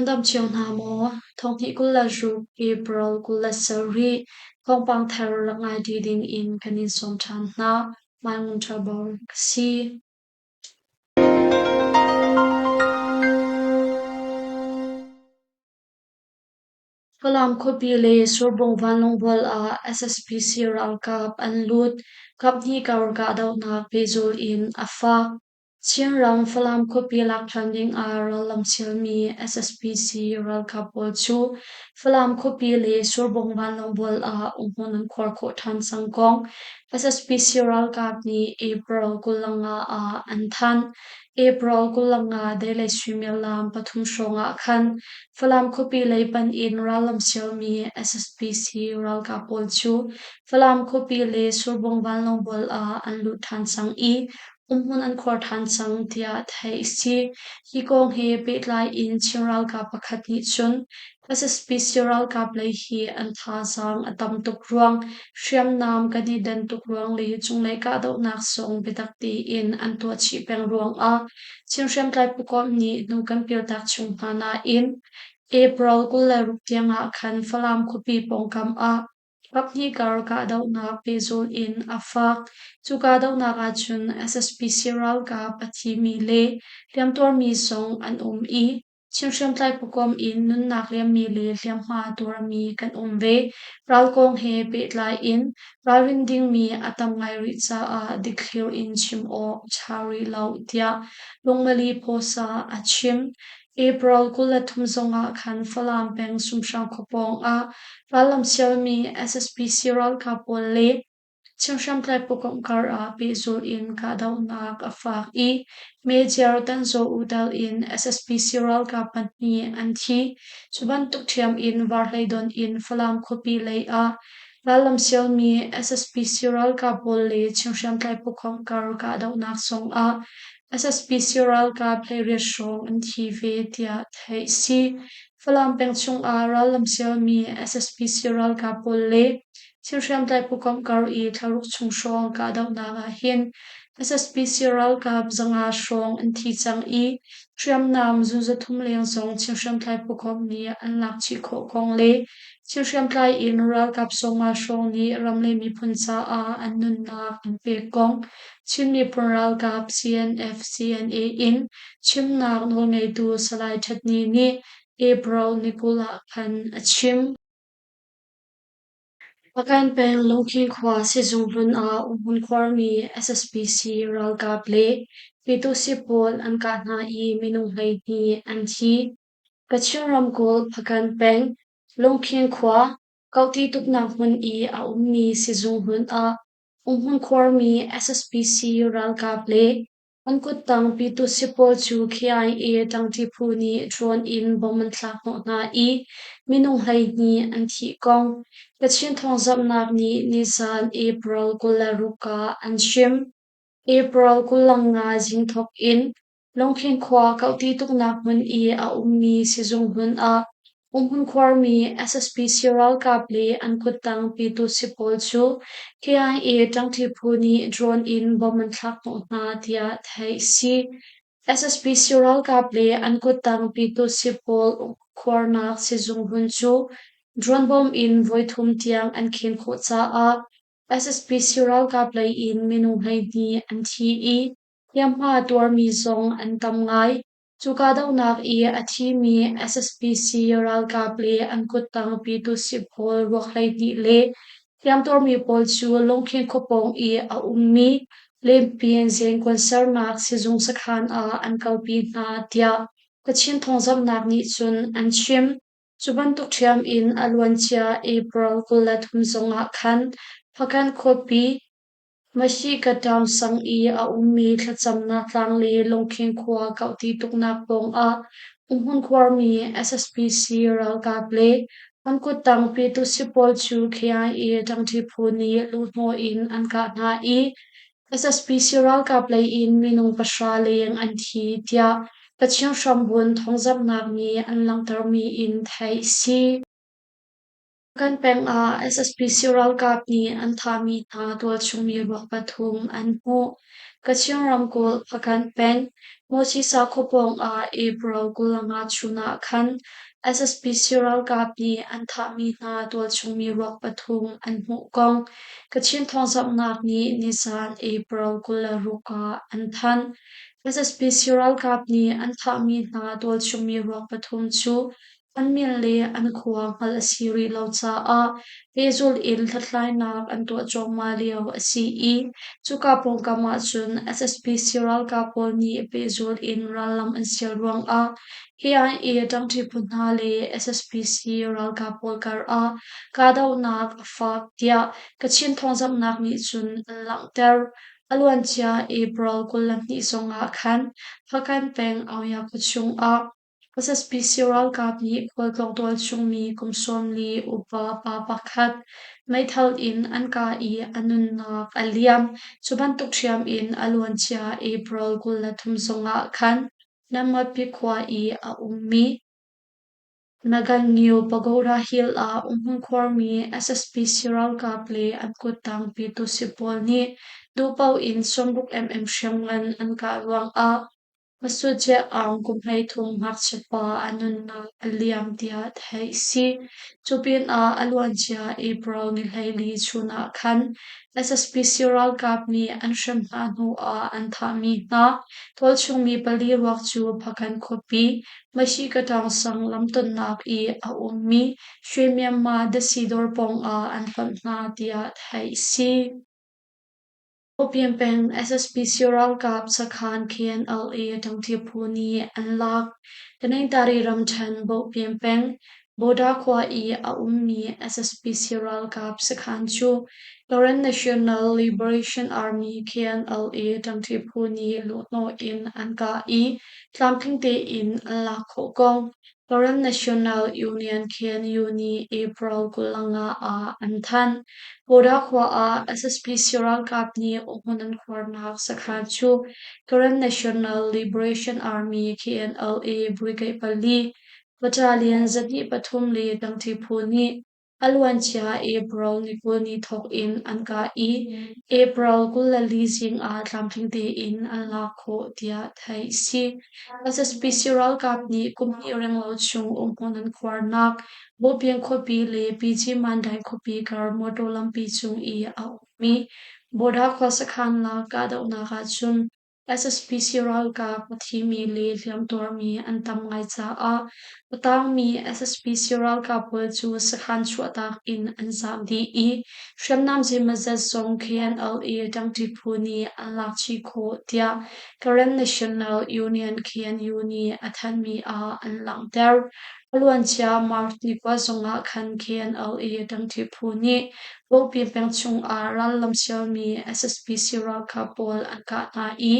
Nan dam cio hna maw? Thonghnih 26 April 27 thawngpang thar rak ngai ṭi ding in kan in sawm ṭhan hna. Mai Ngun Ṭha Bor ka si. Falam khuapi le Surbung vanlawngbual ah SSPC ralkap an lut. Kaphnih kar kahdohnak pehzul in a fak. Chinram Falam khuapi lak ṭhan ding ah rallam sialmi SSPC ralkap pawl cu Falam khuapi le Surbung vanlawngbual ah umhmun an khuar khawh ṭhan cang kong SSPC ralkap nih April 25 ah an thanh. April 25 deilei suimilam pathum hrawng ah khan Falam khuapi lei panh in rallam sialmi SSPC ralkap pawl cu Falam khuapi le Surbung vanlawngbual ah an lut ṭhan cang i umhmun an khuar ṭhan cang tiah theih a si. Hi kong he pehtlai in Chin ralkap pakhat nih cun SSPC ralkap lei hi an thazaang a tam tuk ruang, hriamnam kan i den tuk ruang le cunglei kahdohnak zong biatak tein an tuah chih peng ruangah Chin hriamtlai phukomh nih hnu kan pialtak chung hna nain April 26 tiangah khan Falam khuapi pawngkam ah Kaphnih kar kahdohnak pehzul in a fak. Cu kahdohnak ahcun SSPC ralkap a thimi le hliamtuarmi zong an um i Chin hriamtlai phukomh in nunnak liammi le hliamhma tuarmi kan um ve. Ral kong he pehtlai in ralrin dingmi a tam ngai rih caah dikthlir in chim awk a ṭha rih lo tiah Lungmali Pawsa a chim. April 23 zongah khan Falam peng Sumhrang khua pawng ah rallam sialmi SSPC ralkap pawl le Chin hriamtlai phukomh kar ah pehzulh in kahdohnak a fak i Major Tanzaw U tel in SSPC ralkap pahnih an thi. Cu bantuk ṭhiam in Varhleidon in Falam khuapi lei ah rallam sialmi SSPC ralkap pawl le Chin hriamtlai phukomh kar kahdohnak zong ah SSPC ralkap 18 hrawng an thi ve tiah theih a si. Falam peng chungah rallam sialmi SSPC ralkap pawl le thil hriamtlai phukomh kar i thlaruk chung hrawng kahdohnak ah hin SSPC ralkap 500 hrawng an thi cang i hriamnam zun 300 leng zong thil hriamtlai phukomh nih an lak chih khawh kong le thil hriamtlai in ralkap 50 hrawng nih ram le miphun caah an nunnak an pek kong Chin Miphun Ralkap CNF-CNA in chimnak nawlngeitu Salai Htet Ni nih April ni 20 ah khan a chim. Pakan peng Lungkhin khua sizung hlun ah umhmun khuarmi SSPC ralkap le Pyituhsi pawl an kah hna i minung 12 an thi. Kachin ramkulh Hpakant peng Lungkhin khua Kohti tuknak hmun i a ummi sizung hmun ah umhmun khuarmi SSPC ralkap le an kuttang Pyituhsi pawl cu KIA ṭangṭi phu nih drone in bomb an thlak hnawh hna i minung 12 an thih kong Kachin thawngzamhnak nih nizan April 26 ah an chim. April 25 zing thawk in Lungkhin khua Kohti tuknak hmun i a ummi sizung hmun ah umhmun khuarmi SSPC ralkap le an kuttang Pyituhsi pawl cu KIA ṭangṭi phu nih drone in bomb an thlak hnawh hna tiah theih a si. SSPC ralkap le an kuttang Pyituhsi pawl khuarnak sizung hmun cu drone bomb in voithum tiang an khen khawh caah SSPC ralkap lei in minung 12 an thi i hliamhma tuarmi zong an tam ngai. Cu kahdohnak i a thimi SSPC ralkap le an kuttang Pyituhsi pawl ruak 12 le hliamtuarmi pawl cu Lungkhin khuapawng i a ummi Lempian Zengkuan sernak sizung sakhan ah an kalpi hna tiah Kachin thawngzamhnak nih cun an chim. Cu bantuk ṭhiam in a luancia April 23 zongah khan Hpakant khuapi Mahikataung sang i a ummi thlacamnak tlang le Lungkhin khua kauhti tuknak pawngah umhmun khuarmi SSPC ralkap le an kuttang Pyituhsi pawl cu KIA ṭangṭi phu nih luhhnawh in an kah hna i SSPC ralkap lei in minung 0 leng an thi tiah Kachin hrambunh thawngzamhnak nih an langhtermi in theih a si. Kan peng ah SSPC ralkap nih an thahmi hna tualchung mi ruak pathum an hmuh. Kachin ramkulh, Hpakant peng, Mawsisa khuapawng ah April 25 chun ah khan SSPC ralkap nih an thahmi hna tualchung mi ruak pathum an hmuh kong Kachin thawngzamhnak nih nizan April 26 ah an thanh. SSPC ralkap nih an thahmi hna tualchung mi ruak pathum cu an min le an khua hngalh a si rih lo caah pehzulh in hlathlainak an tuah cuahmah lio a si i cuka pawngkam ahcun SSPC ralkap pawl nih pehzulh in rallam an sial ruangah KIA ṭangṭi phu hna le SSPC ralkap pawl karah kahdohnak a fak tiah Kachin thawngzamhnak nih cun an langhter. A luancia April 22 zongah khan Hpakant peng Aungya khuachung ah SSPC ralkap nih khualtlawng tualchungmi kum 40 upa pa pakhat meithal in an kah i a nunnak a liam. Cu bantuk ṭhiam in a luancia April 23 zongah khan Nammatpi khua i a ummi Nagangyo Pagoda Hill ah umhmun khuarmi SSPC ralkap le an kuttang Pyitusi pawl nih duhpaoh in 60 mm hriamngan an kah ruangah Masuciah Aung kum 13 ngakchia pa a nunnak a liam tiah theih a si. Cu pinah a luancia April ni 14 chun ah khan SSPC ralkap nih an hrem hna hnu ah an thahmi hna tualchungmi pali ruak cu Hpakant khuapi Mahikatang sang lamtonnak i a ummi Shwe Myanmar datsi dawr pawng ah an hlonh hna tiah theih a si. Opium peng SSPC ralkap sakhan KNLA ṭangṭi phu nih an lak. Taningtari ramṭhen Bawhpian peng Boda khua i a ummi SSPC ralkap sakhan cu Karen National Liberation Army KNLA ṭangṭi phu nih luhhnawh in an kah i tlamtling tein an lak khawh kong Karen National Union KNU nih April 25 ah an thanh. Boda khua ah SSPC ralkap nih umhmun an khuarnak sakhan cu Karen National Liberation Army KNLA Brigade pali Battalion 203 le dangṭi phu nih a luancia April ni 20 ni thawk in an kah i April 24 zing ah tlamtling tein an lak khawh tiah theih a si. SSPC ralkap nih kum hnih renglo chung umhmun an khuarnak Bawhpian khuapi le PG Mandai khuapi kar motor lampi cung i a ummi Border khua sakhan lak kahdohnak ahcun SSPC ralkap a thimi le hliamtuarmi an tam ngai caah a tangmi SSPC ralkap pawl cu sakhan chuahtak in an zaam dih i hriamnam zeimawzat zong KNLA ṭangṭi phu nih an lak chih khawh tiah Karen National Union KNU nih a thanhmi ah an langhter. A luancia March ni kua zongah khan KNLA ṭangṭi phu nih Bawhpi peng chungah rallam sialmi SSPC ralkap pawl an kah hna i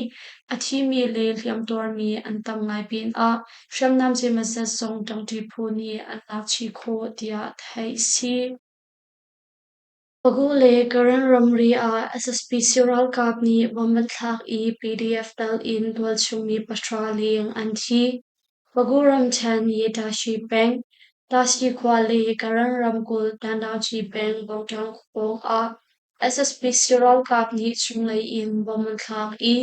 a thimi le hliamtuarmi an tam ngai pinah hriamnam zeimawzat zong ṭangṭi phu nih an lak chih khawh tiah theih a si. Pagu le Karen ramri ah SSPC ralkap nih bomb an thlak i PDF tal in tualchungmi pahra leng an thi. Pagu ramṭhen Yetashi peng, Tashi khua le Karen ramkulh Tandaungkyi peng Bongṭang khuapawng ah SSPC ralkap nih cunglei in bomb an thlak i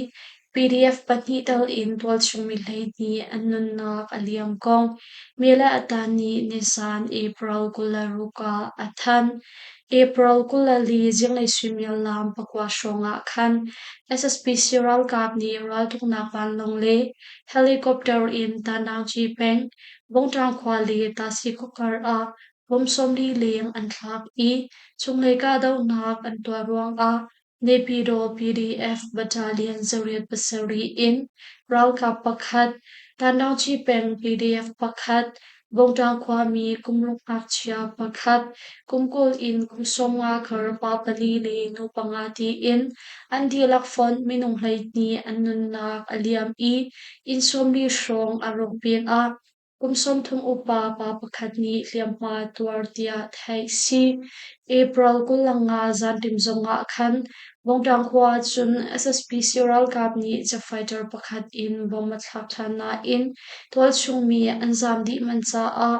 PDF pahnih tal in tualchungmi 12 an nunnak a liam kong Mile Atan nih nizan April 26 ah a thanh. April 24 zinglei suimilam 9 hrawng ah khan SSPC ralkap nih raltuknak vanlawng le helicopter in Tandaungkyi peng Bongṭang khua le Tasi khuakar ah Bomb 40 leng an thlak i cunglei kahdohnak an tuah ruangah Naypyidaw PDF Battalion 807 in ralkap pakhat, Tandaungkyi peng PDF pakhat, Bongṭang khuami kum ruk ngakchia pakhat, kum 20 in kum 50 kar pa pali le nu panga tiin an dihlak fonh minung 12 an nunnak a liam i inn 40 hrawng a rawk pinah kum 30 upa pa pakhat nih hliamhma tuar tiah theih a si. April 25 zanṭim zongah khan Bongṭang khua ahcun SSPC ralkap nih jet fighter pakhat in bomb a thlak ṭhan nain tualchung mi an zaam dih manh caah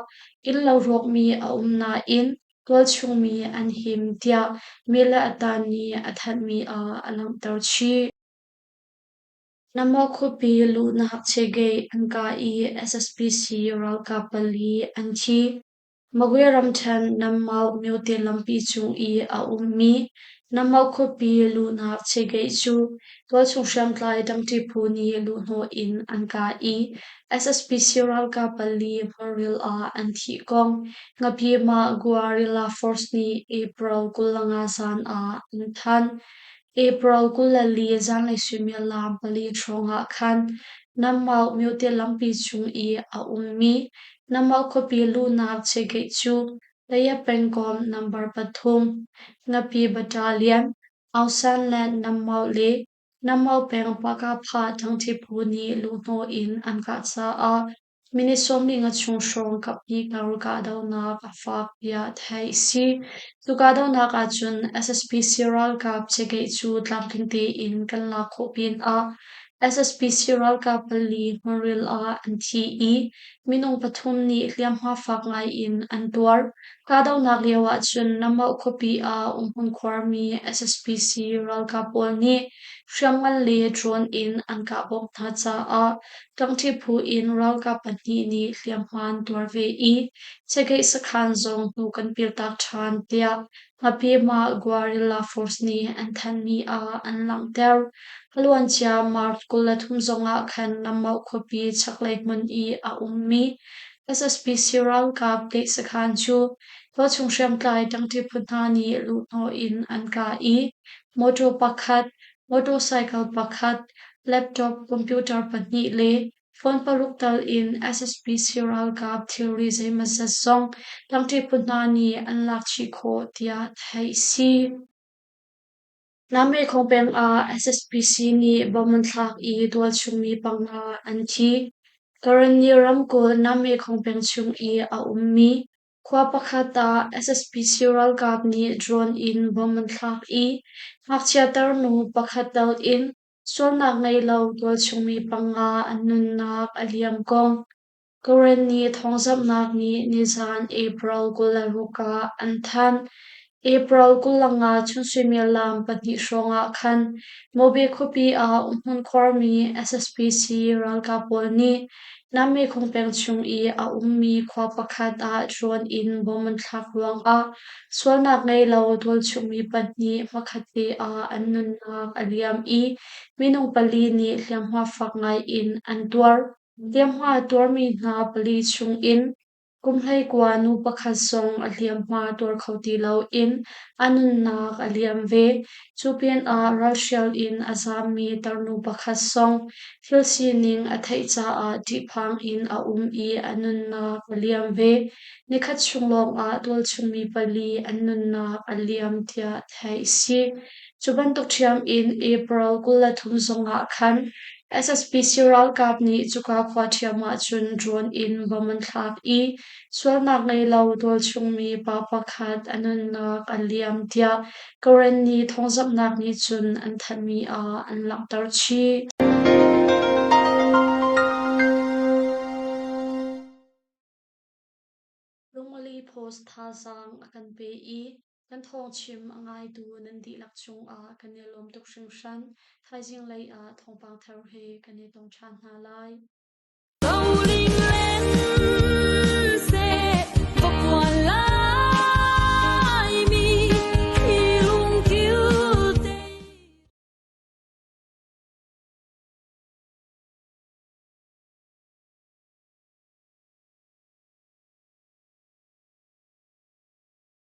innlo rawkmi a um nain. Tualchung mi an him tiah Mile Atan nih a thanhmi ah a langhter chih. Namo khuapi luhnak chegate an kah i SSPC ralkap pali an thi. Magwe ramṭhen Nammau myote lampi cung i a ummi Nammau khuapi luhnak chegate cu tualchung hriamtlai ṭangṭi phu nih luhhnawh in an kah i SSPC ralkap pali hmunril ah an thih kong Ngapimah Guerrilla Force nih April 25 zan ah an thanh. April 24 zanlei suimilam 4 hrawng ah khan Nammau myote lampi cung i a ummi Nammau khuapi luhnak chegate cu Taya pengkomh number 3, Ngapi Battalion, Aung San le Nammau le Nammau peng Pakapha ṭangṭi phu nih luhhnawh in an kah caah minute 15 chung hrawng kaphnih kar kahdohnak a fak tiah theih a si. Cu kahdohnak ahcun SSPC ralkap chegate cu tlamtling tein kan lak khawh pinah SSPC ralkap pali hmunril ah an thi i minung pathum nih hliamhma fak ngai in an tuar. Kahdohnak lio ahcun Namauh khuapi ah umhmun khuarmi SSPC ralkap pawl nih hriamngan le drone in an kah bawmh hna caah ṭangṭi phu in ralkap pahnih nih hliamhma an tuar ve i Chekeih sakhan zong hnu kan piltak ṭhan tiah Ngapimah Guerrilla Force nih an thanhmi ah an langhter. A luancia March 23 zongah khan Namauh khuapi chaklei hmun i a ummi SSPC ralkap tlaih sakhan cu tualchung hriamtlai ṭangṭi phu hna nih luhhnawh in an kah i mawṭaw pakhat, motorcycle pakhat, laptop computer pahnih le phone paruk tal in SSPC ralkap thilri zeimawzat zong ṭangṭi phu hna nih an lak chih khawh tiah theih a si. Nammekhong peng ah SSPC nih bomb an thlak i tualchung mi panga an thi. Karenni ramkulh Nammekhong peng chung i a ummi khua pakhat ah SSPC ralkap nih drone in bomb an thlak i ngakchia tarnu pakhat tal in sualnak ngei lo tualchung mi panga an nunnak a liam kong Karenni thawngzamhnak nih nizan April 26 ah an thanh. April 25 chun suimilam 2 hrawng ah khan Mobe khuapi ah umhmun khuarmi SSPC ralkap pawl nih Nammekhong peng chung i a ummi khua pakhat ah drone in bomb an thlak ruangah sualnak ngei lo tualchungmi pahnih hmakhatte ah an nunnak a liam i minung pali nih hliamhma fak ngai in an tuar. Hliamhma a tuarmi hna pali chungin kum 19 nu pakhat zong a hliamhma tuar kho ti loin a nunnak a liam ve. Cu pinah ralhrial in a zaammi tarnu pakhat zong thil sining a theih caah ṭihphang in a um i a nunnak a liam ve. Nikhat chung lawngah tualchungmi pali an nunnak a liam tiah theih a si. Cu bantuk ṭhiam in April 23 zongah khan SSPC ralkap nih cuka khua ṭhiam ahcun drone in bomb an thlak i sualnak ngei lo tualchungmi pa pakhat a nunnak a liam tiah Karenni thawngzamhnak nih cun an thanhmi ah an langhter chih. Lungli Post thazaang a kan pe i kan thawngchim a ngaitu nan dihlak cungah kan i lawm tuk hringhran. Thaizing lei ah thawngpang thar he kan i tong ṭhan hna lai.